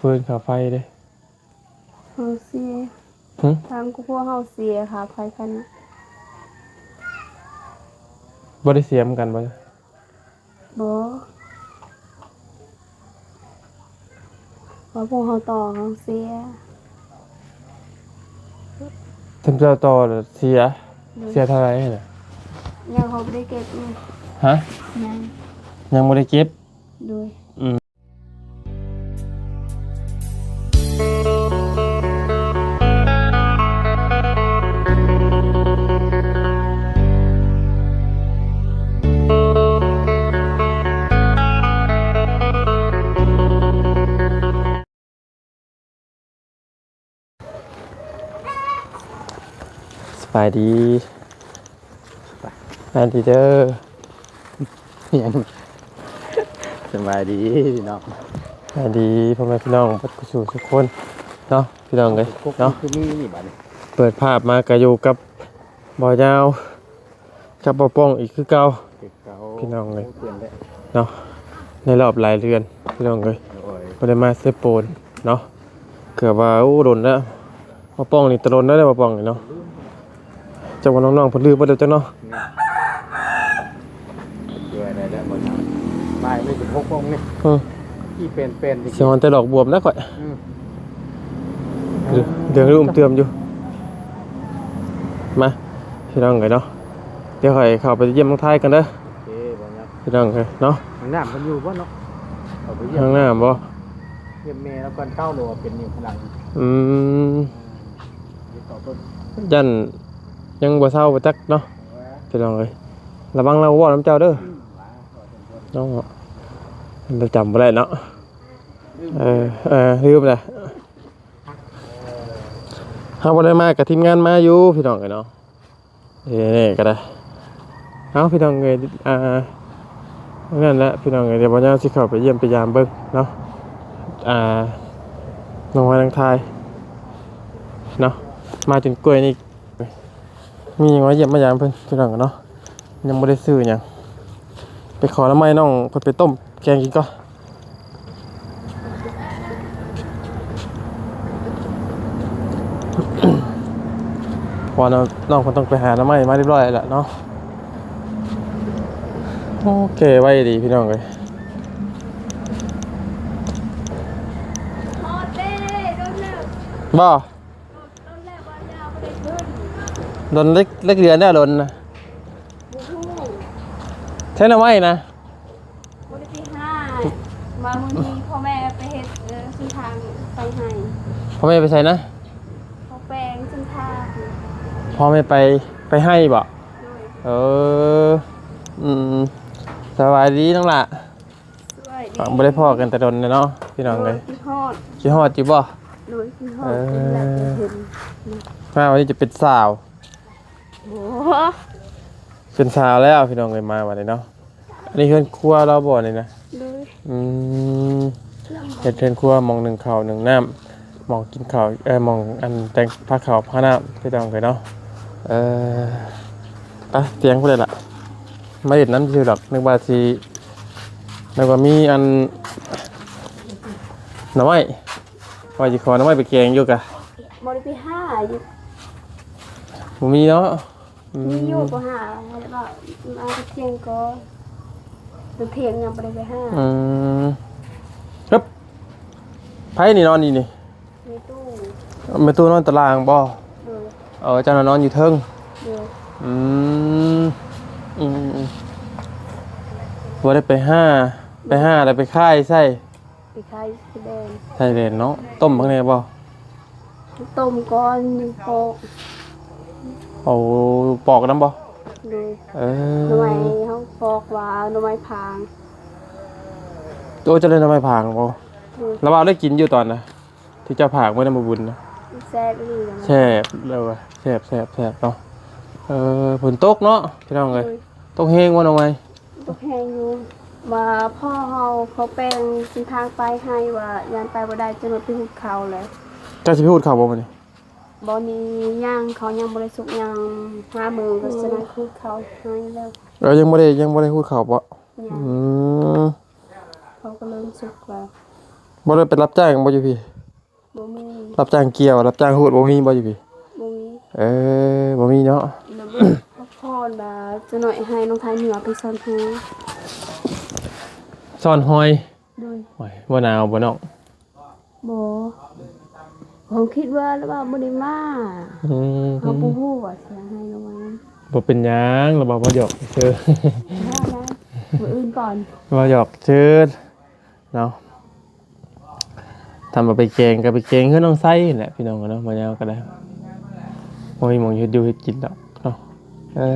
ເພິ່ນຄ່າໄຟເດ້ ເຮົາເສຍ. ຫຶ? ທາງຄອບຄົວເຮົາເສຍຄ່າໄຟຄັນນີ້. ບໍ່ໄດ້ເສຍນຳກັນບໍ່? ບໍ່. ວ່າພວກເຮົາຕໍ່ເຮົາເສຍ. ທ່ານເຈົ້າຕໍ່ເສຍ? ໂດຍ. ເສຍເທົ່າໃດນະ? ຍັງເຮົາບໍ່ໄດ້ເກັບ. ຮະ? ຍັງ. ຍັງບໍ່ໄດ້ເກັບ? ໂດຍ. ອືມ. ສະບາຍດີ ສະບາຍດີເດີ. ຫຍັງ? ສະບາຍດີພີ່ນ້ອງ. ສະບາຍດີພໍ່ແມ່ພີ່ນ້ອງເບິດສູ່ສູ່ຄົນເນາະ ພີ່ນ້ອງເອີຍເນາະ. ຄືມີນີ້ບາດນີ້ ເປີດພາບມາກະຢູ່ກັບ ບໍ່ຍາວກັບບໍ່ປ່ອງອີກຄືເກົ່າ ຄືເກົ່າ ພີ່ນ້ອງເອີຍ ໂອ້ ເນາະ. ໃນລອບຫຼາຍເດືອນ ພີ່ນ້ອງເອີຍ ໂດຍ ບໍ່ໄດ້ມາເຊໂປນເນາະ. ເກືອບວ່າ ໂອ້ ດົນແລ້ວ ບໍ່ປ່ອງນີ້ຕະດົນແລ້ວເດ້ ບໍ່ປ່ອງນີ້ເນາະ. ຈັກວ່ານ້ອງໆເພິ່ນລືມເບິດແລ້ວຈັກເນາະ. ແມ່ນ ເດືອນໃດແລ້ວບໍ່ ບ່າຍນີ້ເປັນຫົກໂມງນີ້. ເອີ ທີ່ເປັນໆ ຊິຮອດແຕ່ດອກບວມແລ້ວຂ້ອຍ. ອືມ ເດືອງລຸ້ມເຕີມຢູ່. ມາ ພີ່ນ້ອງເອີຍເນາະ ດຽວຂ້ອຍເຂົ້າໄປຢ້ຽມນ້ອງທາຍກ່ອນເດີ. ໂອເຄ ບໍ່ຍາກ ພີ່ນ້ອງເອີຍເນາະ. ຫ້ອງນ້ຳເພິ່ນຢູ່ບໍ່ເນາະ? ເຂົ້າໄປຢ້ຽມ ຫ້ອງນ້ຳບໍ່? ຢ້ຽມແມ່ລາວກ່ອນເຂົ້າ ຫຼືວ່າເປັນຢູ່ຂ້າງຫຼັງ? ອືມ ເອີ ດຽວເຂົ້າເບິ່ງ ຢ້ານຍັງບໍ່ເຊົາບໍ່ຈັກເນາະ ເອີ ພີ່ນ້ອງເອີຍ. ລະວັງລາວເວົ້ານຳເຈົ້າເດີ ອືມ ເນາະ ລາວຈຳບໍ່ໄດ້ເນາະ. ເອີ ເອີ ລືມແລ້ວ. ເຮົາບໍ່ໄດ້ມາກະທີມງານມາຢູ່ ພີ່ນ້ອງເອີຍເນາະ. ເອີ ນີ້ກະໄດ້ ເອົາ ພີ່ນ້ອງເອີຍ ອ່າ ນັ້ນແຫຼະ ພີ່ນ້ອງເອີຍ ດຽວບ່າວຍາວຊິເຂົ້າໄປຢ້ຽມໄປຢາມເບິ່ງເນາະ ອ່າ ນ້ອງຮອຍນາງທາຍເນາະ. ມາຈົນກວຍນີ້ ມີຫຍັງມາຢ້ຽມມາຢາມເພິ່ນ ພີ່ນ້ອງເນາະ. ຍັງບໍ່ໄດ້ຊື້ຫຍັງ ໄປຂໍໜໍ່ໄມ້ນ້ອງເພິ່ນໄປຕົ້ມແກງກິນກ່ອນ. ເພາະວ່ານ້ອງ ນ້ອງເພິ່ນຕ້ອງໄປຫາໜໍ່ໄມ້ມາຮຽບຮ້ອຍແລ້ວເນາະ. ໂອເຄ ໄວດີພີ່ນ້ອງເອີຍ ບໍ່? ດົນເລັກ ເລັກເດືອນແລ້ວດົນນະ ບໍ່ຮູ້ ໃຊ້ໜໍ່ໄມ້ນະ ບໍ່ໄດ້ໄປຫາ. ມາມື້ນີ້ພໍ່ແມ່ໄປເຮັດ ເອີ ເສັ້ນທາງໄປໄຮ່. ພໍ່ແມ່ໄປໃສນະ? ເຂົາແປງເສັ້ນທາງ. ພໍ່ແມ່ໄປ ໄປໄຮ່ບໍ? ໂດຍ. ເອີ ອືມ ສະບາຍດີນ້ອງຫຼ້າ. ສະບາຍດີ. ບໍ່ໄດ້ພໍ້ກັນແຕ່ດົນແລ້ວເນາະ ພີ່ນ້ອງເອີຍ. ໂດຍ ຄິດຮອດ. ຄິດຮອດຢູ່ບໍ່? ໂດຍ ຄິດຮອດ. ເອີ ເປັນແບບເຫັນ ມາວັນນີ້ຈະເປັນສາວ. ໂອ້ ເປັນສາວແລ້ວພີ່ນ້ອງເອີຍ ມາວັນນີ້ເນາະ. ອັນນີ້ເຮືອນຄົວລາວບໍ່ນີ້ນະ? ໂດຍ. ອືມ ເຮັດເຮືອນຄົວ ໝ່ອງໜຶ້ງເຂົ້າໜຶ້ງນ້ຳ ໝ່ອງກິນເຂົ້າ ເອີ ໝ່ອງອັນແຕ່ງພາເຂົ້າພານ້ຳ ພີ່ນ້ອງເອີຍເນາະ. ເອີ ໄປຕຽງພຸ້ນເລີຍລະ ມາຫຼິ້ນນຳຊື່ດອກ ນຶກວ່າຊິ ແລ້ວກໍມີອັນໜໍ່ໄມ້ ວ່າຊິຂໍໜໍ່ໄມ້ໄປແກງຢູ່ກະ ບໍ່ໄດ້ໄປຫາຢູ່. ບໍ່ມີເນາະ. ອືມ ມີຢູ່ກໍຫາ ແລ້ວກໍມາຕອນທ່ຽງກໍ ຕອນທ່ຽງຍັງບໍ່ໄດ້ໄປຫາ. ອືມ ຮຶບ ໃຜນີ້ນອນຢູ່ນີ້? ແມ່ຕູ້. ແມ່ຕູ້ນອນຕາລ່າງບໍ່? ໂດຍ. ເອີ ເຈົ້ານະນອນຢູ່ເທິງ. ໂດຍ. ອືມ ອືມ ບໍ່ໄດ້ໄປຫາ ໄປຫາແລ້ວໄປຂາຍໃສ? ໄປຂາຍຊາຍແດນ. ຊາຍແດນເນາະ. ຕົ້ມເພິ່ນແດ່ບໍ່? ຕົ້ມກ່ອນ ຍັງປອກ. ໂອ້ ປອກນຳບໍ່? ໂດຍ. ເອີ ໜໍ່ໄມ້ເຮົາປອກວ່າໜໍ່ໄມ້ຜາງ. ໂອ້ ເຈົ້າໄດ້ໜໍ່ໄມ້ຜາງບໍ່? ໂດຍ. ລະວ່າໄດ້ກິນຢູ່ຕອນນະ ທີ່ເຈົ້າຝາກໄວ້ນຳບໍ່ບຸນນະ. ແຊບອີ່ຫຼີນະ. ແຊບແລ້ວວ່າ ແຊບ ແຊບ ແຊບເນາະ. ເອີ ຝົນຕົກເນາະ ພີ່ນ້ອງເອີຍ. ໂດຍ. ຕົກແຮງບໍ່ນ້ອງໄມ້? ຕົກແຮງຢູ່. ວ່າພໍ່ເຮົາ ເຂົາແປງເສັ້ນທາງໄປໄຮ່ ວ່າຢ້ານໄປບໍ່ໄດ້ ຈົນວ່າໄປຫຸດເຂົ້າແລ້ວ. ເຈົ້າຊິໄປຫຸດເຂົ້າບໍ່ມື້ນີ້? ບໍ່ນີ້ ຍັງ ເຂົ້າຍັງບໍ່ໄດ້ສຸກ ຍັງຫ້າໂມງກໍສະນັ້ນຫຸດເຂົ້າໄຮ່ແລ້ວ. ເອີ ຍັງບໍ່ໄດ້ ຍັງບໍ່ໄດ້ຫຸດເຂົ້າບໍ່? ຍັງ. ອືມ ເຂົາກໍເລີ່ມສຸກແລ້ວ. ບໍ່ໄດ້ໄປຮັບຈ້າງບໍ່ຢູ່ພີ້? ບໍ່ມີ. ຮັບຈ້າງກ່ຽວ ຮັບຈ້າງຮູດບໍ່ມີບໍ່ຢູ່ພີ້? ບໍ່ມີ. ເອີ ບໍ່ມີເນາະ. ແລ້ວກໍພັກຜ່ອນບາດ ຈະໜ້ອຍໃຫ້ນ້ອງໄທເມືອໄປຊ່ອນຫອຍ. ຊ່ອນຫອຍ? ໂດຍ. ໂອ້ຍ ບໍ່ໜາວບໍ່ນ້ອງ? ບໍ່. ເຮົາຄິດວ່າລາວວ່າບໍ່ໄດ້ມາ. ອືມ. ເຮົາບໍ່ຮູ້ວ່າຊິໃຫ້ລາວວ່າ. ບໍ່ເປັນຫຍັງ ລາວວ່າເວົ້າຫຍອກຊື່. ເວົ້າໄດ້. ມື້ອື່ນກ່ອນ. ເວົ້າຫຍອກຊື່. ເນາະ ຖ້າວ່າໄປແກງກໍໄປແກງເຮືອນນ້ອງໄຊນີ້ແຫຼະ ພີ່ນ້ອງເນາະ. ບໍ່ຍາວກໍໄດ້ ບໍ່ມີໝ່ອງເຮັດຢູ່ເຮັດກິນດອກເນາະ. ເອີ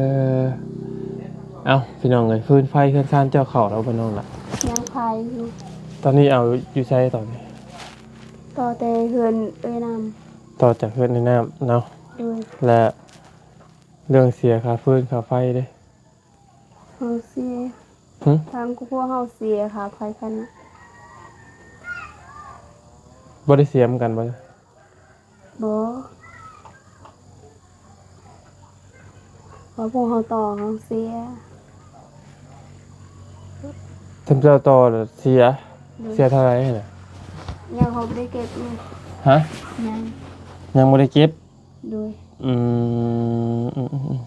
ເອົ້າ ພີ່ນ້ອງເອີຍ ຟືນໄຟເຮືອນຊານເຈົ້າເຂົ້າແລ້ວບໍ່ນ້ອງລະ? ຍັງໄຟຢູ່. ຕອນນີ້ເອົາຢູ່ໃສຕອນນີ້? ຕໍ່ແຕ່ເຮືອນເອື້ອຍນ້ຳ. ຕໍ່ຈາກເຮືອນເອື້ອຍນ້ຳເນາະ. ໂດຍ. ແລະ ເລື່ອງເສຍຄ່າຟືນຄ່າໄຟເດ້? ເຮົາເສຍ. ຫຶ? ທາງຄອບຄົວເຮົາເສຍຄ່າໄຟຄ່ານ້ຳ. ບໍ່ໄດ້ເສຍນຳກັນບໍ່? ບໍ່. ເພາະພວກເຮົາຕໍ່ເຮົາເສຍ. ທ່ານເຈົ້າຕໍ່ເສຍ? ໂດຍ. ເສຍເທົ່າໃດນະ? ຍັງເຮົາບໍ່ໄດ້ເກັບຢູ່. ຫະ? ຍັງ. ຍັງບໍ່ໄດ້ເກັບ? ໂດຍ. ອືມ ອືມ ອືມ ອືມ.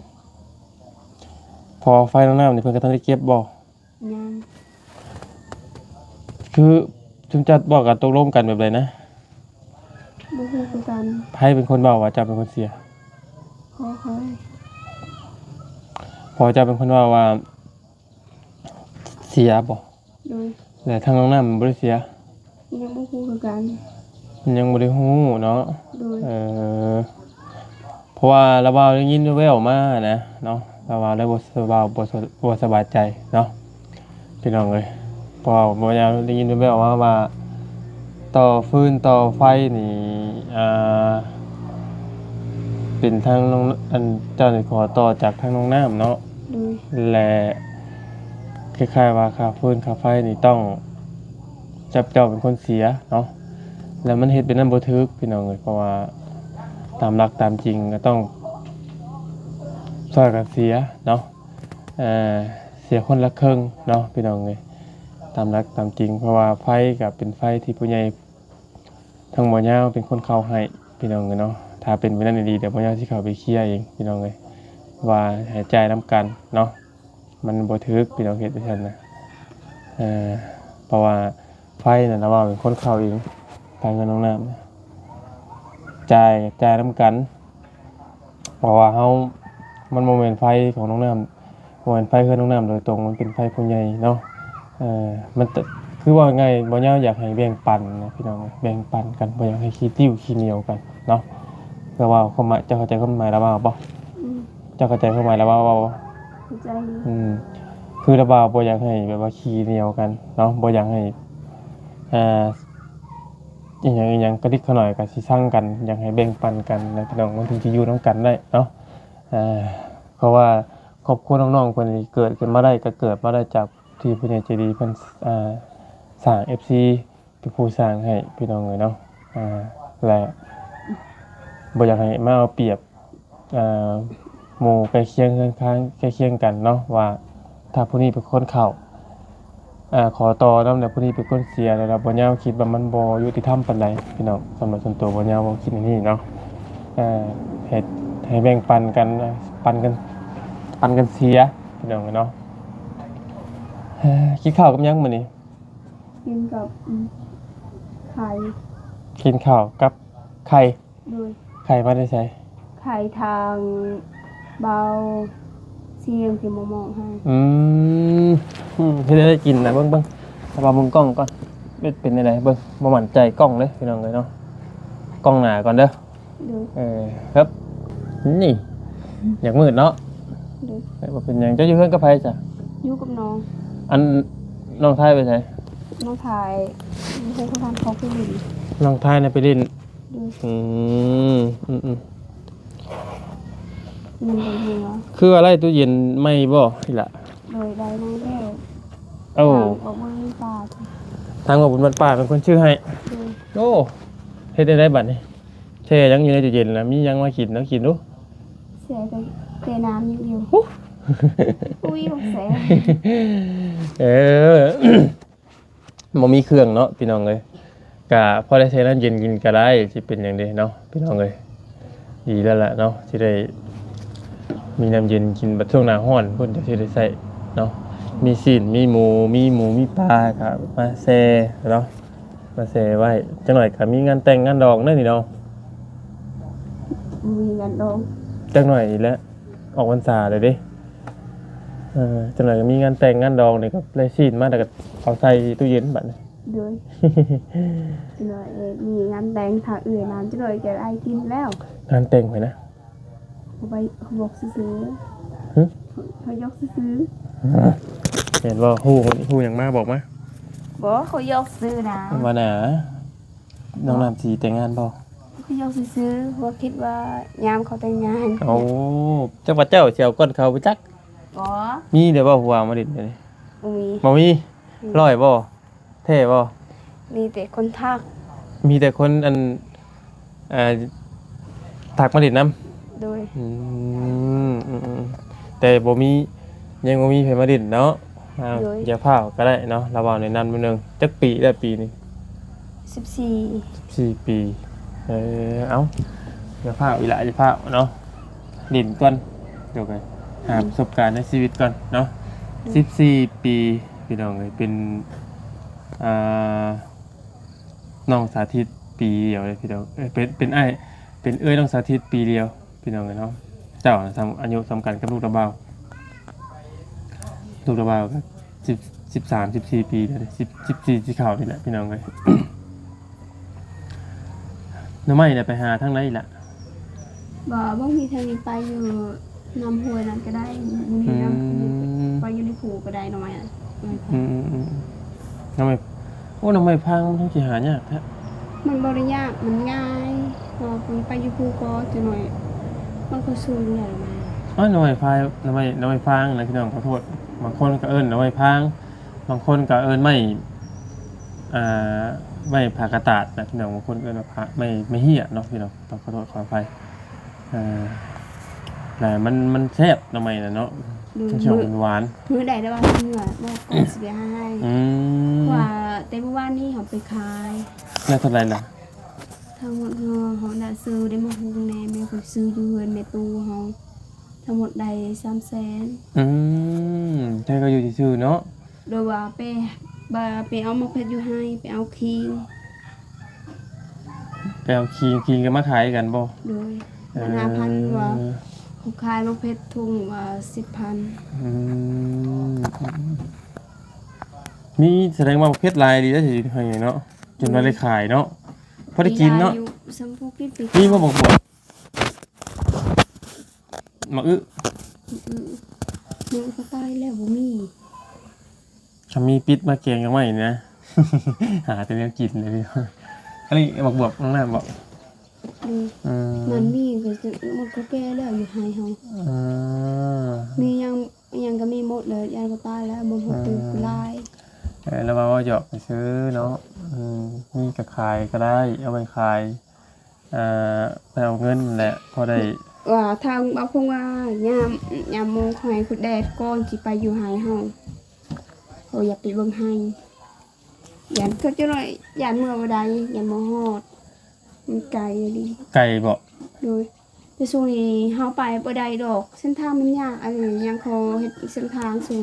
ເພາະໄຟນ້ອງນ້ຳນີ້ເພິ່ນກໍທັນໄດ້ເກັບບໍ່? ຍັງ. ຄືຊຸມເຈົ້າເວົ້າກັນຕົກລົງກັນແບບໃດນະ? ບໍ່ຮູ້ຄືກັນ. ໃຜເປັນຄົນເວົ້າວ່າເຈົ້າເປັນຄົນເສຍ? ພໍ່ຂ້ອຍ. ພໍ່ເຈົ້າເປັນຄົນເວົ້າວ່າ ເສຍບໍ່? ໂດຍ. ແລະ ທາງນ້ອງນ້ຳບໍ່ໄດ້ເສຍ? ຍັງບໍ່ຮູ້ຄືກັນ. ຍັງບໍ່ໄດ້ຮູ້ເນາະ. ໂດຍ. ເອີ ເພາະວ່າລາວເວົ້າໄດ້ຍິນແວ່ວໆມານະເນາະ, ລາວເວົ້າແລ້ວບໍ່ສະບາຍ ບໍ່ສະ ບໍ່ສະບາຍໃຈເນາະ ພີ່ນ້ອງເອີຍ. ເພາະວ່າບໍ່ຢາກໄດ້ຍິນແວ່ວໆມາວ່າ ຕໍ່ຟືນຕໍ່ໄຟນີ້ ອ່າ ເປັນທາງນ້ອງ ອັນ ເຈົ້ານີ້ຂໍຕໍ່ຈາກທາງນ້ອງນ້ຳເນາະ. ໂດຍ. ແລະ ຄ້າຍໆວ່າຄ່າຟືນຄ່າໄຟນີ້ຕ້ອງ ເຈົ້າ ເຈົ້າເປັນຄົນເສຍເນາະ ແລ້ວມັນເຮັດແບບນັ້ນບໍ່ຖືກ ພີ່ນ້ອງເອີຍ. ເພາະວ່າຕາມຫຼັກຕາມຈິງກໍຕ້ອງຊ່ອຍກັນເສຍເນາະ, ເອີ ເສຍຄົນລະເຄິ່ງເນາະ ພີ່ນ້ອງເອີຍ ຕາມຫຼັກຕາມຈິງ. ເພາະວ່າໄຟກໍເປັນໄຟທີ່ຜູ້ໃຫຍ່ ທາງບໍ່ຍາວເປັນຄົນເຂົ້າໃຫ້ ພີ່ນ້ອງເອີຍເນາະ. ຖ້າເປັນແບບນັ້ນອີ່ຫຼີ ດຽວບໍ່ຍາວຊິເຂົ້າໄປເຄຍເອງ ພີ່ນ້ອງເອີຍ ວ່າໃຫ້ຈ່າຍນຳກັນເນາະ. ມັນບໍ່ຖືກ ພີ່ນ້ອງເຮັດຈັ່ງຊັ້ນນະ. ເອີ ເພາະວ່າໄຟນັ້ນລະວ່າເປັນຄົນເຂົ້າເອງ ໄຟເຮືອນນ້ອງນ້ຳ ຈ່າຍ ຈ່າຍນຳກັນ. ເພາະວ່າເຮົາ ມັນບໍ່ແມ່ນໄຟຂອງນ້ອງນ້ຳ ບໍ່ແມ່ນໄຟເຮືອນນ້ອງນ້ຳໂດຍຕົງ, ມັນເປັນໄຟຜູ້ໃຫຍ່ເນາະ. ເອີ ມັນ ຄືວ່າງ່າຍ ບໍ່ຍາວຢາກໃຫ້ແບ່ງປັນນະ ພີ່ນ້ອງ, ແບ່ງປັນກັນ ບໍ່ຢາກໃຫ້ຂີ້ຕິ້ວຂີ້ໜຽວກັນເນາະ. ແຕ່ວ່າຄວາມໝາຍ ເຈົ້າເຂົ້າໃຈຄວາມໝາຍລາວເວົ້າບໍ່? ອືມ. ເຈົ້າເຂົ້າໃຈຄວາມໝາຍລາວເວົ້າບໍ່? ເຂົ້າໃຈຢູ່. ອືມ. ຄືລາວເວົ້າບໍ່ຢາກໃຫ້ແບບວ່າຂີ້ໜຽວກັນເນາະ, ບໍ່ຢາກໃຫ້ ອ່າ ອີຫຍັງອີຫຍັງກະດິກຂະໜ້ອຍກໍຊິຊັງກັນ, ຢາກໃຫ້ແບ່ງປັນກັນນະ ພີ່ນ້ອງ, ມັນເຖິງຈະຢູ່ນຳກັນໄດ້ເນາະ. ເພາະວ່າຄອບຄົວນ້ອງໆເພິ່ນນີ້ເກີດຂຶ້ນມາໄດ້ ກໍເກີດມາໄດ້ຈາກທີ່ຜູ້ໃຫຍ່ໃຈດີເພິ່ນ ອ່າ ສ້າງ ເອັຟຊີ ເປັນຜູ້ສ້າງໃຫ້ ພີ່ນ້ອງເອີຍເນາະ. ອ່າ ແລະ ບໍ່ຢາກໃຫ້ມາເອົາປຽບ ອ່າ ໝູ່ໃກ້ຄຽງເຮືອນຄານໃກ້ຄຽງກັນເນາະ ວ່າຖ້າຜູ້ນີ້ເປັນຄົນເຂົ້າ ອ່າ ຂໍຕໍ່ນຳ ແລ້ວຜູ້ນີ້ເປັນຄົນເສຍ ແລ້ວ ແລ້ວບໍ່ຍາວຄິດວ່າມັນບໍ່ຍຸຕິທຳປານໃດ ພີ່ນ້ອງ. ສຳລັບສ່ວນຕົວບໍ່ຍາວເວົ້າຄິດແນວນີ້ເນາະ. ເອີ ເຮັດໃຫ້ແບ່ງປັນກັນ ປັນກັນ ປັນກັນເສຍ ພີ່ນ້ອງເນາະ. ເອີ ກິນເຂົ້າກັບຫຍັງມື້ນີ້? ກິນກັບ ອືມ ໄຂ່. ກິນເຂົ້າກັບໄຂ່. ໂດຍ. ໄຂ່ມາແຕ່ໃສ? ໄຂ່ທາງບ່າວຊຽງທີ່ມອມອງໃຫ້. ອືມ ອືມ ເຮັດແນວໃດກິນນະ? ເບິ່ງ ເບິ່ງ ເອົາມາເບິ່ງກ້ອງກ່ອນ ເປັນ ເປັນແນວໃດ? ເບິ່ງ ບໍ່ໝັ້ນໃຈກ້ອງເດ້ ພີ່ນ້ອງເອີຍເນາະ. ກ້ອງໜ້າກ່ອນເດີ. ໂດຍ. ເອີ ເຮີບ ນີ້ ຢາກມືດເນາະ. ໂດຍ. ເອີ ບໍ່ເປັນຫຍັງ. ເຈົ້າຢູ່ເຮືອນກັບໃຜຊະ? ຢູ່ກັບນ້ອງ. ອັນ ນ້ອງຊາຍໄປໃສ? ນ້ອງຊາຍຢູ່ໂຮງພະບານ ເຂົາໄປຫຼິ້ນ. ນ້ອງຊາຍນະໄປຫຼິ້ນ. ໂດຍ. ອືມ ອືມ ອືມ. ມັນເປັນຫຍັງວະ? ຄືວ່າໄດ້ຕູ້ເຢັນໃໝ່ບໍ່ອີ່ຫຼະ? ໂດຍ ໄດ້ມາແລ້ວ. ໂອ້ ທາງອອກເມືອງບ້ານປ່າ ທາງອອກເມືອງບ້ານປ່າເປັນຄົນຊື້ໃຫ້. ໂດຍ. ໂອ້ ເຮັດແນວໃດບັດນີ້? ແຊ່ຫຍັງຢູ່ໃນຕູ້ເຢັນນະ? ມີຫຍັງມາກິນເນາະ? ກິນດູ. ແຊ່ແຕ່ ແຕ່ນ້ຳຢ່າງດຽວ. ອຸ້ຍ ຂອງແຊບ. ເອີ ບໍ່ມີເຄື່ອງເນາະ ພີ່ນ້ອງເອີຍ. ກະພໍໄດ້ໃຊ້ນ້ຳເຢັນກິນກະໄດ້ ຊິເປັນຫຍັງເດເນາະ ພີ່ນ້ອງເອີຍ. ດີແລ້ວລະເນາະ ຊິໄດ້ມີນ້ຳເຢັນກິນ ບັດຊ່ວງໜ້າຮ້ອນພຸ້ນ ຈັ່ງຊິໄດ້ໃຊ້ເນາະ. ມີຊີ້ນ ມີໝູ ມີໝູ ມີປາ ກະມາແຊ່ເນາະ ມາແຊ່ໄວ້. ຈັກໜ້ອຍກະມີງານແຕ່ງງານດອງເດ້ນີ້ເນາະ. ບໍ່ມີງານດອງ. ຈັກໜ້ອຍນີ້ແຫຼະ ອອກພັນສາແລ້ວເດ້. ເອີ ຈັກໜ້ອຍກະມີງານແຕ່ງງານດອງນີ້ ກະໄດ້ຊີ້ນມາ ແລ້ວກະເອົາໃສ່ຕູ້ເຢັນບັດນີ້. ໂດຍ ຈັກໜ້ອຍມີງານແຕ່ງ ຖ້າເອື້ອຍມາຈັກໜ້ອຍກະໄດ້ກິນແລ້ວ. ງານແຕ່ງໃຜນະ? ເຂົາໄປ ເຂົາບອກຊື່ໆ. ຫຶ? ເຂົາຢອກຊື່ໆ. ແມ່ນບໍ່? ຮູ້ ຮູ້ຫຍັງມາ ບອກມາ. ບໍ່ ເຂົາຢອກຊື່ນະ. ວ່າໜ້າ ນ້ອງນ້ຳຊິແຕ່ງງານບໍ່? ເຂົາຢອກຊື່ໆ ເພາະວ່າຄິດວ່າຍາມເຂົາແຕ່ງງານ. ໂອ້ ຈັກວ່າເຈົ້າຊິເອົາກ້ອນເຂົາໄປຈັກ. ບໍ່ ມີແຕ່ບໍ່ຜູ້ບ່າວມາຫຼິ້ນດຽວນີ້? ບໍ່ມີ. ບໍ່ມີ? ອືມ ຮ້ອຍບໍ່? ແທ້ບໍ່? ມີແຕ່ຄົນທັກ. ມີແຕ່ຄົນ ອັນ ເອີ ທັກມາຫຼິ້ນນຳ. ໂດຍ ອືມ ອືມ ອືມ ແຕ່ບໍ່ມີ ຍັງບໍ່ມີໃຜມາຫຼິ້ນເນາະ. ເອົາ ໂດຍ ຢ່າຟ້າວກະໄດ້ເນາະ ລະເວົ້າແນະນຳໜ້ອຍໜຶ່ງ. ຈັກປີແລ້ວປີນີ້? ສິບສີ່ ສິບສີ່ປີ. ເອີ ເອົາ ຢ່າຟ້າວອີ່ຫຼ້າ ຢ່າຟ້າວເນາະ ຫຼິ້ນກ່ອນ ດຽວໄປຫາປະສົບການໃນຊີວິດກ່ອນເນາະ. ອືມ ສິບສີ່ປີ ພີ່ນ້ອງເອີຍ ເປັນ ອ່າ ນ້ອງສາທິດປີດຽວເດ້ພີ່ນ້ອງ. ເອີ ເປັນ ເປັນອ້າຍ ເປັນເອື້ອຍນ້ອງສາທິດປີດຽວ ພີ່ນ້ອງເອີຍເນາະ. ເຈົ້ານະ ສ່ຳ ອາຍຸສ່ຳກັນກັບລູກລາວບ່າວ. ລູກລາວບ່າວກະສິບ ສິບສາມ ສິບສີ່ປີແລ້ວເດ້ ສິບ ສິບສີ່ຊິເຂົ້ານີ້ແຫຼະ ພີ່ນ້ອງເອີຍ. ໜໍ່ໄມ້ໄດ້ໄປຫາທາງໃດລະ? ບໍ່ ບໍ່ມີທາງນີ້ ໄປຢູ່ ນຳຫ້ວຍນັ້ນກະໄດ້ ຢູ່ໃນ ອືມ ນຳ ໄປຢູ່ໃນພູກະໄດ້ ໜໍ່ໄມ້ອະ. ອືມ ອືມ ອືມ ໜໍ່ໄມ້ ໂອ້ ໜໍ່ໄມ້ຟາງມັນຄືຊິຫາຍາກແທ້. ມັນບໍ່ໄດ້ຍາກ ມັນງ່າຍ ເພາະວ່າມັນໄປຢູ່ພູກະຈັກໜ້ອຍ ມັນກະສູງແລ້ວນະ. ໂອ້ຍ ໜໍ່ໄມ້ຟາງ ໜໍ່ໄມ້ ໜໍ່ໄມ້ຟາງນະ ພີ່ນ້ອງ ຂໍໂທດ ບາງຄົນກະເອີ້ນໜໍ່ໄມ້ຟາງ ບາງຄົນກະເອີ້ນໄມ້ ອ່າ ໄມ້ຜາກະຕາດນະ ພີ່ນ້ອງ ບາງຄົນເອີ້ນວ່າຜາ ໄມ້ ໄມ້ເຫ້ຍເນາະ ພີ່ນ້ອງ ຕ້ອງຂໍໂທດຂໍອະໄພ. ເອີ ແລະມັນ ມັນແຊບໜໍ່ໄມ້ນະເນາະ. ໂດຍ ມັນຫອມ ມື້ ມັນຫວານ. ມື້ໃດແຕ່ວ່າເມື່ອ ເມື່ອກ່ອນຊິໄປຫາໃຫ້ ອືມ ເພາະວ່າແຕ່ມື້ວານນີ້ເຮົາໄປຂາຍ. ໄດ້ເທົ່າໃດລະ? ທັງໝົດເຮົາ ເຮົາໄດ້ຊື້ໄດ້ໝາກຫຸ່ງແດ່ ແມ່ເພິ່ນຊື້ຢູ່ເຮືອນແມ່ຕູ້ເຮົາ ທັງໝົດໄດ້ສາມແສນ. ອືມ ແຕ່ກະຢູ່ຊື່ໆເນາະ. ໂດຍວ່າໄປ ວ່າໄປເອົາໝາກເຜັດຢູ່ໄຮ່ ໄປເອົາຄີງ ໄປເອົາຄີງ ຄີງກະມາຂາຍກັນບໍ່? ໂດຍ ເອີ ມັນຫ້າພັນ ວ່າເຂົາຂາຍໝາກເຜັດຖົງວ່າສິບພັນ. ອືມ ມີ ສະແດງວ່າໝາກເຜັດຫຼາຍດີເດ້ ຢູ່ໄຮ່ເນາະ ຈົນວ່າໄດ້ຂາຍເນາະ ພໍໄດ້ກິນເນາະ. ມີຫຼາຍຢູ່ ສ່ຳພໍກິນປີ ມີບໍ່ໝາກບວບ? ໝາກອຶ ອື ໜຶ່ງກະຕາຍແລ້ວ ບໍ່ມີ. ຄັນມີປິດມາແກງກັບໄມ້ນີ້ນະ ຫາແຕ່ແນວກິນເລີຍ. ອັນນີ້ໝາກບວບນ້ອງນ້ຳບໍ? ອືມ ອືມ ມັນມີກະໝົດກະແກ່ແລ້ວຢູ່ໄຮ່ເຮົາ. ອືມ ມີຫຍັງ ຫຍັງກະມີໝົດແລ້ວ ຢ້ານກະຕາຍແລ້ວ ບໍ່ຮູ້ ອືມ ຕື່ມຫຼາຍ. ເອີ ລະວ່າເວົ້າຢອກຊື່ເນາະ. ອືມ ມີກະຂາຍກະໄດ້ ເອົາໄວ້ຂາຍ ເອີ ໄປເອົາເງິນແຫຼະ ພໍໄດ້ ວ່າທາງບ່າວຄົງວ່າ ຍາມ ຍາມໂມງເຂົາໃຫ້ຄຸດແດດກ່ອນຊິໄປຢູ່ໄຮ່ເຮົາ ເຮົາຢາກໄປເບິ່ງໄຮ່ ຢ້ານເຂົາເຈົ້ານ້ອຍ ຢ້ານເມືອບໍ່ໄດ້ ຢ້ານບໍ່ຮອດ ມັນໄກອີ່ຫຼີ. ໄກບໍ? ໂດຍ ແຕ່ຊ່ວງນີ້ເຮົາໄປບໍ່ໄດ້ດອກ ເສັ້ນທາງມັນຍາກ ອັນນີ້ຍັງຂໍເຮັດເສັ້ນທາງຊ່ວງ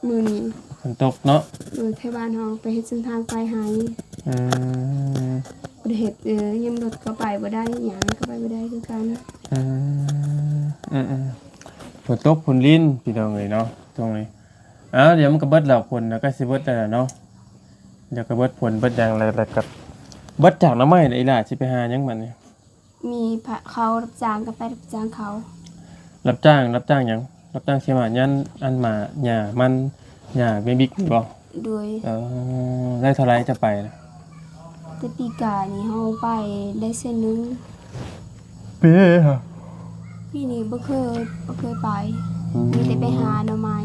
ມື້ນີ້ ຝົນຕົກເນາະ. ໂດຍ ໄທບ້ານເຮົາໄປເຮັດເສັ້ນທາງໄປໃຫ້. ອືມ ບໍ່ໄດ້ເຮັດ ເອີ ຍາມລົດກະໄປບໍ່ໄດ້ ຫຍັງກະໄປບໍ່ໄດ້ຄືກັນ. ອືມ ອືມໆ ຝົນຕົກຝົນລິນ ພີ່ນ້ອງເອີຍເນາະ ຊ່ວງນີ້. ອ້າວ ດຽວມັນກະເບິດແລ້ວ ຝົນນະ ໃກ້ຊິເບິດແລ້ວເນາະ. ດຽວກະເບິດຝົນເບິດຫຍັງແລ້ວ ແລ້ວກະເບິດຈາກໜໍ່ໄມ້ນະ. ອີ່ຫຼ້າຊິໄປຫາຫຍັງບັດນີ້? ມີພະ ເຂົາຮັບຈ້າງກະໄປຮັບຈ້າງເຂົາ. ຮັບຈ້າງ ຮັບຈ້າງຫຍັງ? ຮັບຈ້າງເສຍໝາກ ຫຍ້າ ອັນໝາກ ຫຍ້າມັນ ຫຍ້າເມບິກນີ້ບໍ? ໂດຍ. ເອີ ໄດ້ເທົ່າໃດຈະໄປນະ? ແຕ່ປີກາຍນີ້ເຮົາໄປໄດ້ເທື່ອໜຶ່ງ. ປີນີ້ຫະ? ປີນີ້ບໍ່ເຄີຍ ບໍ່ເຄີຍໄປ. ອືມ ມີແຕ່ໄປຫາໜໍ່ໄມ້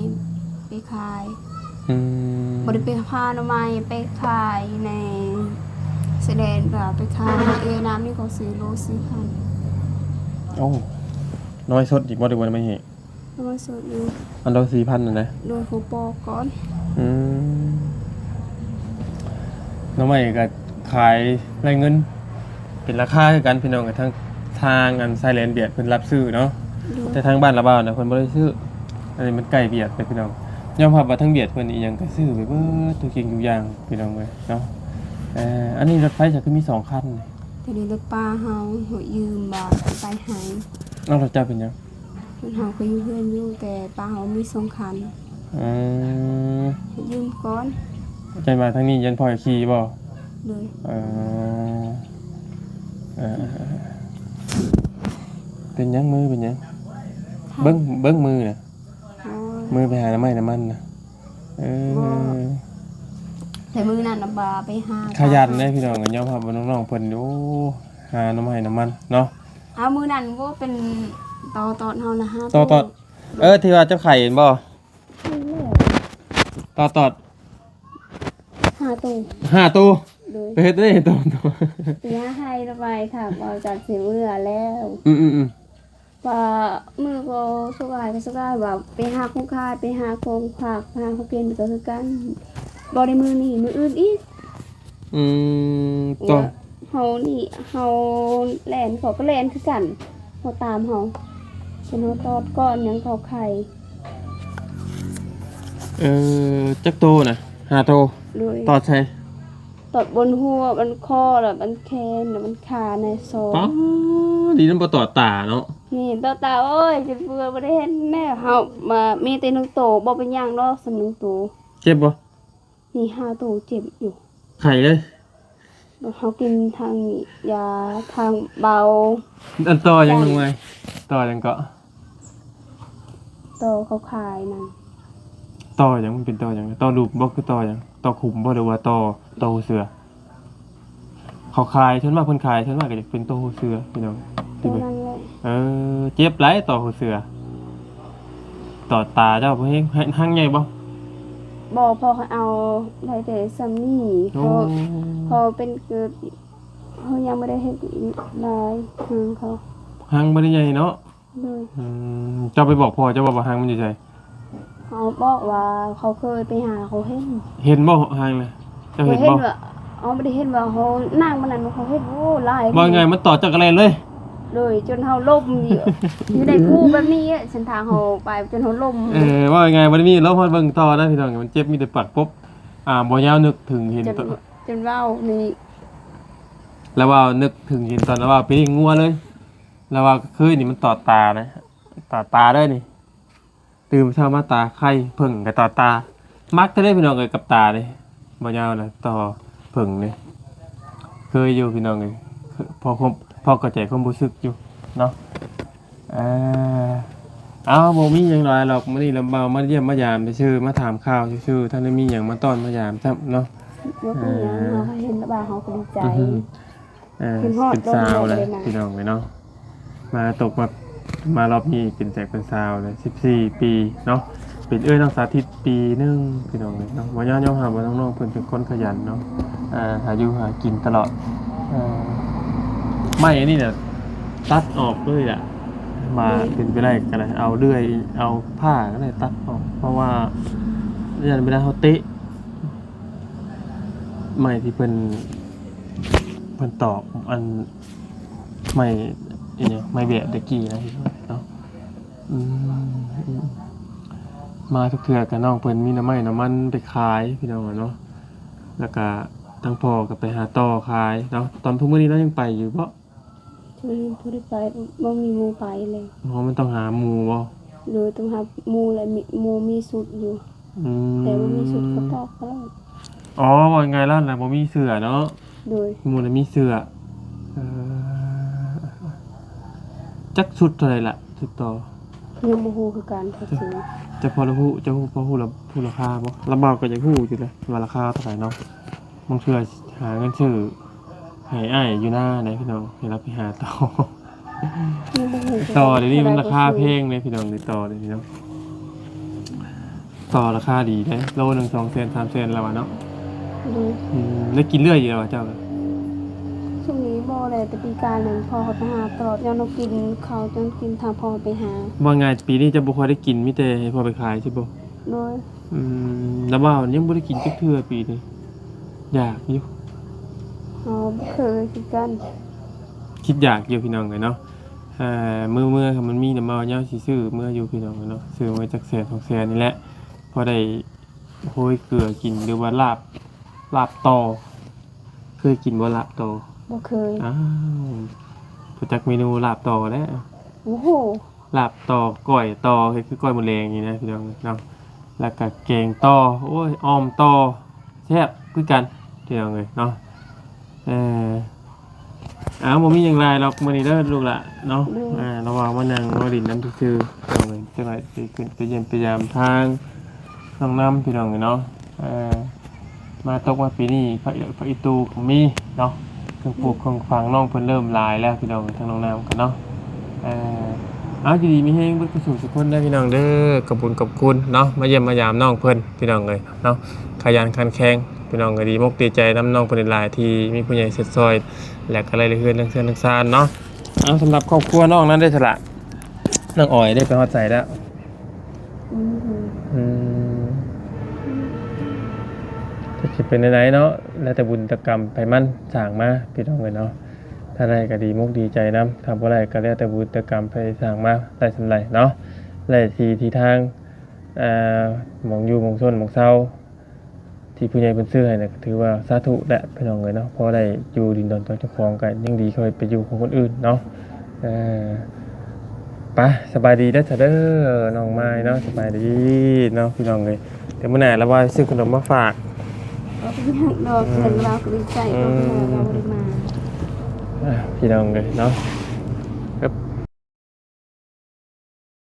ໄປຂາຍ. ອືມ ບໍ່ໄດ້ໄປຫາໜໍ່ໄມ້ ໄປຂາຍໃນຊາຍແດນ ວ່າໄປຂາຍໃຫ້ເອື້ອຍນ້ຳນີ້ ເຂົາຊື້ໂລສີ່ພັນ. ໂອ້ ໜໍ່ໄມ້ສົດອີກບໍ່ ຫຼືວ່າໜໍ່ໄມ້ແຫ້ງ? ໜໍ່ໄມ້ສົດຢູ່. ອັນລະສີ່ພັນຫັ້ນນະ? ໂດຍ ເຂົາປອກກ່ອນ. ອືມ ໜໍ່ໄມ້ກະ ຂາຍໄດ້ເງິນ ເປັນລາຄາຄືກັນພີ່ນ້ອງ. ທາງ ທາງອັນຊາຍແດນຫວຽດເພິ່ນຮັບຊື້ເນາະ ໂດຍ ແຕ່ທາງບ້ານລາວນະເພິ່ນບໍ່ໄດ້ຊື້. ອັນນີ້ມັນໃກ້ຫວຽດເດ້ພີ່ນ້ອງ. ຍອມຮັບວ່າທາງຫວຽດເພິ່ນອີ່ຫຍັງກໍຊື້ໄປເບິດທຸກສິ່ງທຸກຢ່າງພີ່ນ້ອງເອີຍເນາະ. ເອີ ອັນນີ້ລົດໄຟຊະຄືມີສອງຄັນນີ້? ໂຕນີ້ລົດປ້າເຮົາ ເຮົາຢືມວ່າໄປໃຫ້. ເອົາ ແລ້ວເຈົ້າເປັນຫຍັງ? ເຮົາກໍຢູ່ເຮືອນຢູ່ ແຕ່ປ້າເຮົາມີສອງຄັນ. ອືມ ຢືມກ່ອນ. ເຈົ້າມາທາງນີ້ຢ້ານພໍ່ຂີ່ບໍ່? ໂດຍ. ເອີ ເອີ ເປັນຫຍັງມື ເປັນຫຍັງ? ເບິ່ງ ເບິ່ງມືນະ. ໂອ້ຍ ມືໄປຫາໜໍ່ໄມ້ໜໍ່ມັນນະ. ເອີ ບໍ່ ແຕ່ມື້ນັ້ນນະບໍ່ໄປຫາ ຂະຫຍັນເດ້ພີ່ນ້ອງ. ຍອມຮັບວ່ານ້ອງໆເພິ່ນ ໂອ້ ຫາໜໍ່ໄມ້ໜໍ່ມັນເນາະ. ເອົາ ມື້ນັ້ນໂອ້ ເປັນຕໍ່ຕອດເຮົານະ ຫ້າ ຕໍ່ຕອດ. ໂຕ ເອີ ທີ່ວ່າເຈົ້າໄຂ່ເຫັນບໍ່? ຕໍ່ຕອດ ຫ້າໂຕ ຫ້າໂຕ. ໂດຍ ໄປເຮັດໄດ້ຕໍ່ ໄປຫາໄຮ່ລະໄປ ຖ້າເວົ້າຈັກຊິເມືອແລ້ວ. ອືມໆ ວ່າມື້ກໍສຸກອາຍກໍສຸກອາຍວ່າໄປຫາຂອງຂາຍ ໄປຫາຂອງຝາກ ໄປຫາຂອງກິນກໍຄືກັນ. ບໍ່ໄດ້ມື້ນີ້ ມື້ອື່ນອີກ. ອືມ ຕໍ່ ເຮົານີ້ ເຮົາແລ່ນ ເຂົາກໍແລ່ນຄືກັນ ເຂົາຕາມເຮົາ ເປັນເຮົາຕອດກ່ອນຫຍັງເຂົາໄຂ່. ເອີ ຈັກໂຕນະ? ຫ້າໂຕ. ໂດຍ. ຕອດໃສ? ຕອດບົນຫົວ ບັນຄໍ ແລະ ບັນແຂນ ແລະ ບັນຂາ ໃນສອງ. ປາດ ດີນຳບໍ່ຕອດຕາເນາະ. ນີ້ຕອດຕາ ໂອ້ຍ ຈົນເບື່ອ ບໍ່ໄດ້ເຫັນແນ່. ເຮົາມາ ມີແຕ່ໜຶ່ງໂຕ ບໍ່ເປັນຫຍັງດອກ ສ່ຳໜຶ່ງໂຕ. ເຈັບບໍ່? ມີຫ້າໂຕເຈັບຢູ່ ໄຂ້ເລີຍ. ເຮົາກິນທາງຢາທາງເບົາ. ອັນຕໍ່ຫຍັງ ນ້ອງໃໝ່? ຕໍ່ຫຍັງເກາະ? ຕໍ່ເຂົາຂາຍນັ້ນ. ຕໍ່ຫຍັງ? ມັນເປັນຕໍ່ຫຍັງ? ຕໍ່ລູກບໍ່? ຄືຕໍ່ຫຍັງ? ຕໍ່ຂຸມບໍ່? ຫຼືວ່າຕໍ່ ຕໍ່ຫົວເສືອ? ເຂົາຂາຍ ສ່ວນມາກເພິ່ນຂາຍ ສ່ວນມາກກໍຈະເປັນຕໍ່ຫົວເສືອພີ່ນ້ອງ. ຕົວນັ້ນແຫຼະ. ເອີ ເຈັບຫຼາຍຕໍ່ຫົວເສືອ. ຕໍ່ຕາເຈົ້າບໍ່ເຮັງ ຮັງໃຫຍ່ບໍ່? ບໍ່ ພໍ່ເຂົາເອົາໄດ້ແຕ່ສ່ຳນີ້. ໂອ້ ພໍ່ ພໍ່ເປັນເກີດ ເຮົາຍັງບໍ່ໄດ້ເຮັດຫຼາຍ ຮັງເຂົາ ຮັງບໍ່ໄດ້ໃຫຍ່ເນາະ. ໂດຍ. ອືມ ເຈົ້າໄປບອກພໍ່ເຈົ້າວ່າ ວ່າຮັງມັນຢູ່ໃສ? ເຮົາບອກວ່າເຂົາເຄີຍໄປຫາ ເຂົາເຫັນ. ເຫັນບໍ່ຮັງນະ? ເຈົ້າເຫັນບໍ່? ເຮົາບໍ່ໄດ້ເຫັນວ່າເຮົານັ່ງມັນນັ້ນ ເຂົາເຫັນ. ໂອ້ ຫຼາຍ ເວົ້າງ່າຍໆ ມັນຕອດເຈົ້າກໍແລ່ນເລີຍ. ໂດຍ ຈົນເຮົາລົ້ມຢູ່ ຢູ່ໃນພູແບບນີ້ ເສັ້ນທາງເຮົາໄປ ຈົນເຮົາລົ້ມ. ເອີ ເວົ້າງ່າຍໆ ບໍ່ໄດ້ມີລົມ ຮອດເບິ່ງຕໍ່ນະພີ່ນ້ອງ ມັນເຈັບ ມີແຕ່ປາກປົບ. ອ່າ ບໍ່ຍາວນຶກເຖິງເຫັນ ຈົນ ຕ- ຈົນເວົ້ານີ້ ລະວ່ານຶກເຖິງເຫັນຕອນລະວ່າໄປລ້ຽງງົວເລີຍ. ລະວ່າຄືນນີ້ມັນຕອດຕານະ ຕອດຕາເດີນີ້. ຕື່ນເຊົ້າມາຕາໄຂ່ ເຜິ້ງກໍຕອດຕາ. ມັກແທ້ເດ້ພີ່ນ້ອງເອີຍ ກັບຕານີ້ ບໍ່ຍາວນະ ຕໍ່ເຜິ້ງນີ້. ເຄີຍຢູ່ພີ່ນ້ອງເອີຍ ພໍຄວາມ ພໍເຂົ້າໃຈຄວາມຮູ້ສຶກຢູ່ເນາະ. ເອີ ເອົາ ບໍ່ມີຫຍັງຫຼາຍດອກ ມື້ນີ້ລະເວົ້າມາຢ້ຽມມາຢາມຊື່ໆ ມາຖາມຂ່າວຊື່ໆ ທັນໄດ້ມີຫຍັງມາຕ້ອນມາຢາມຊ້ຳເນາະ. ບໍ່ເປັນຫຍັງ ເອີ ເຮົາເຫັນລະວ່າເຮົາກໍດີໃຈ. ອືຮຶ ເອີ ເປັນສາວແລ້ວພີ່ນ້ອງເອີຍເນາະ. ມາຕົກມາ ມາຮອບນີ້ເປັນແຂກເປັນສາວແລ້ວ ສິບສີ່ປີເນາະ. ເປັນເອື້ອຍນ້ອງສາທິດປີໜຶ່ງພີ່ນ້ອງເອີຍເນາະ. ບໍ່ຍອມ ຍອມຮັບວ່ານ້ອງໆເພິ່ນເປັນຄົນຂະຫຍັນເນາະ ຫາຢູ່ຫາກິນຕະຫຼອດ. ເອີ ໄມ້ອັນນີ້ນະ ຕັດອອກເລີຍລະ ວ່າເປັນໄປໄດ້ກໍໄດ້ ເອົາເລື່ອຍ ເອົາພ້າກໍໄດ້ຕັດອອກ ເພາະວ່າຢ້ານເວລາເຮົາເຕະ ໄມ້ທີ່ເພິ່ນ ເພິ່ນຕອກ ອັນ ໄມ້ ອີຫຍັງ ໄມ້ແບບແຕ່ກີ້ນະເນາະ. ອືມ ມາທຸກເທື່ອກະນ້ອງເພິ່ນມີໜໍ່ໄມ້ໜໍ່ມັນໄປຂາຍພີ່ນ້ອງເນາະ. ແລ້ວກະທາງພໍ່ກໍໄປຫາຕໍ່ຂາຍເນາະ. ຕອນທຸກມື້ນີ້ລາວຍັງໄປຢູ່ບໍ່? ຊ່ວງນີ້ບໍ່ໄດ້ໄປ ບໍ່ມີໝູ່ໄປເລີຍ. ອໍ ມັນຕ້ອງຫາໝູ່ບໍ່? ໂດຍ ຕ້ອງຫາໝູ່ ແລະ ມີ ໝູ່ມີຊຸດຢູ່. ອືມ ແຕ່ບໍ່ມີຊຸດກໍຕອກກໍໄດ້. ອໍ ເວົ້າງ່າຍໆ ລາວນະບໍ່ມີເສື້ອເນາະ. ໂດຍ ໝູ່ນະມີເສື້ອ. ເອີ ຈັກຊຸດເທົ່າໃດລະ ຊຸດຕໍ່? ຍັງບໍ່ຮູ້ຄືກັນ ຈັກຊຸດ. ແຕ່ພໍລະຮູ້ ເຈົ້າຮູ້ ພໍຮູ້ລະ ຮູ້ລາຄາບໍ່? ລະບ່າວກໍຢາກຮູ້ຢູ່ເດ ວ່າລາຄາເທົ່າໃດເນາະ. ບາງເທື່ອຫາເງິນຊື້ໃຫ້ອ້າຍຢູ່ນາໄດ໋ພີ່ນ້ອງ ໃຫ້ລາວໄປຫາຕໍ່. ຕໍ່ດຽວນີ້ມັນລາຄາແພງເດ້ພີ່ນ້ອງ ຕໍ່ດຽວນີ້ເນາະ. ຕໍ່ລາຄາດີເດ້ ໂລໜຶ່ງສອງແສນສາມແສນລະວ່າເນາະ. ໂດຍ. ອືມ ໄດ້ກິນເລື້ອຍຢູ່ລະວ່າເຈົ້າ? ຊ່ວງນີ້ບໍ່ແຫຼະ ແຕ່ປີກາຍນັ້ນພໍ່ເຂົາໄປຫາຕະຫຼອດ ຍ້ອນເຮົາກິນເຂົ້າ ຍ້ອນກິນທາງພໍ່ໄປຫາ. ວ່າງ່າຍປີນີ້ເຈົ້າບໍ່ຄ່ອຍໄດ້ກິນ ມີແຕ່ໃຫ້ພໍ່ໄປຂາຍຊິບໍ່? ໂດຍ. ອືມ ລະວ່າຍັງບໍ່ໄດ້ກິນຈັກເທື່ອປີນີ້ ຢາກຢູ່. ອໍ ບໍ່ເຄີຍຄືກັນ. ຄິດຢາກຢູ່ພີ່ນ້ອງເອີຍເນາະ. ເອີ ມື້ເມື່ອຄັນມັນມີນຳເອົາ ຍາວຊິຊື້ເມືອຢູ່ພີ່ນ້ອງເອີຍເນາະ, ຊື້ມາຈັກແສນສອງແສນນີ້ແຫຼະ ພໍໄດ້ໂຮຍເກືອກິນ ຫຼືວ່າລາບ ລາບຕໍ່. ເຄີຍກິນບໍ່ລາບຕໍ່? ບໍ່ເຄີຍ. ອ້າວ ຮູ້ຈັກເມນູລາບຕໍ່ແລ້ວ? ໂອ້ໂຫ ລາບຕໍ່ ກ້ອຍຕໍ່ ເຮັດຄືກ້ອຍໝົດແລງນີ້ນະພີ່ນ້ອງເອີຍເນາະ. ແລ້ວກະແກງຕໍ່ ໂອ້ຍ ອ່ອມຕໍ່ ແຊບຄືກັນພີ່ນ້ອງເອີຍເນາະ. ເອີ ອ້າວ ບໍ່ມີຫຍັງຫຼາຍດອກມື້ນີ້ເດີລູກຫຼ້າເນາະ. ໂດຍ. ອ່າ ລະຫວ່າງມານັ່ງມາຫຼິ້ນນຳຊື່ໆ ພີ່ນ້ອງເອີຍ, ຈັກໜ້ອຍຊິຂຶ້ນໄປຢ້ຽມໄປຢາມທາງນ້ອງນຳ ພີ່ນ້ອງເອີຍເນາະ. ເອີ ມາຕົກມາປີນີ້ ຜັກອີ ຜັກອີຕູກໍມີເນາະ, ເຄື່ອງປູກເຄື່ອງຝັງນ້ອງເພິ່ນເລີ່ມຫຼາຍແລ້ວພີ່ນ້ອງ ທາງນ້ອງນ້ຳກັນເນາະ. ເອີ ເອົາ ຢູ່ດີມີແຮງເບິດສູ່ສູ່ຄົນເດີພີ່ນ້ອງເດີ. ຂອບຄຸນຂອບຄຸນເນາະ ມາຢ້ຽມມາຢາມນ້ອງເພິ່ນພີ່ນ້ອງເອີຍເນາະ, ຂະຫຍັນຂັນແຂງພີ່ນ້ອງເອີຍ. ດີມົກດີໃຈນຳນ້ອງເພິ່ນຫຼາຍໆ ທີ່ມີຜູ້ໃຫຍ່ເຊັດຊ່ອຍ ແລະກໍໄດ້ເລື່ອນເລື່ອງເຮືອນເລື່ອງຊານເນາະ. ເອົາ ສຳລັບຄອບຄົວນ້ອງນັ້ນເດ້ສະລະ ນ້ອງອອຍໄດ້ໄປຮອດໃສແລ້ວ? ອືມ ອືມ ຈັກຊິເປັນແນວໃດເນາະ, ແລ້ວແຕ່ບຸນແຕ່ກຳໃຜມັນສ້າງມາ ພີ່ນ້ອງເອີຍເນາະ. ຖ້າໄດ້ກໍດີມົກດີໃຈນຳ, ຖ້າບໍ່ໄດ້ກໍແລ້ວແຕ່ບຸນແຕ່ກຳໃຜສ້າງມາໄດ້ສ່ຳໃດເນາະ. ແລະທີ່ ທີ່ທາງ ອ່າ ໝ່ອງຢູ່ໝ່ອງຊົນໝ່ອງເຊົາ ທີ່ຜູ້ໃຫຍ່ເພິ່ນຊື້ໃຫ້ນະ ກໍຖືວ່າສາທຸແຫຼະພີ່ນ້ອງເອີຍເນາະ, ພໍໄດ້ຢູ່ດິນດອນຂອງເຈົ້າຂອງ ກໍຍັງດີກວ່າໄປຢູ່ຂອງຄົນອື່ນເນາະ. ເອີ ໄປ ສະບາຍດີເດີຊະເດີ ນ້ອງມາຍເນາະ, ສະບາຍດີເນາະພີ່ນ້ອງເອີຍ. ແຕ່ມື້ໜ້າລະວ່າຊິຊື້ຂະໜົມມາຝາກ. ບໍ່ເປັນຫຍັງດອກ ອືມ ເພິ່ນວ່າກໍດີໃຈ ອືມ ກໍເພິ່ນວ່າບໍ່ໄດ້ມາ. ອ່ະ ພີ່ນ້ອງເອີຍເນາະ.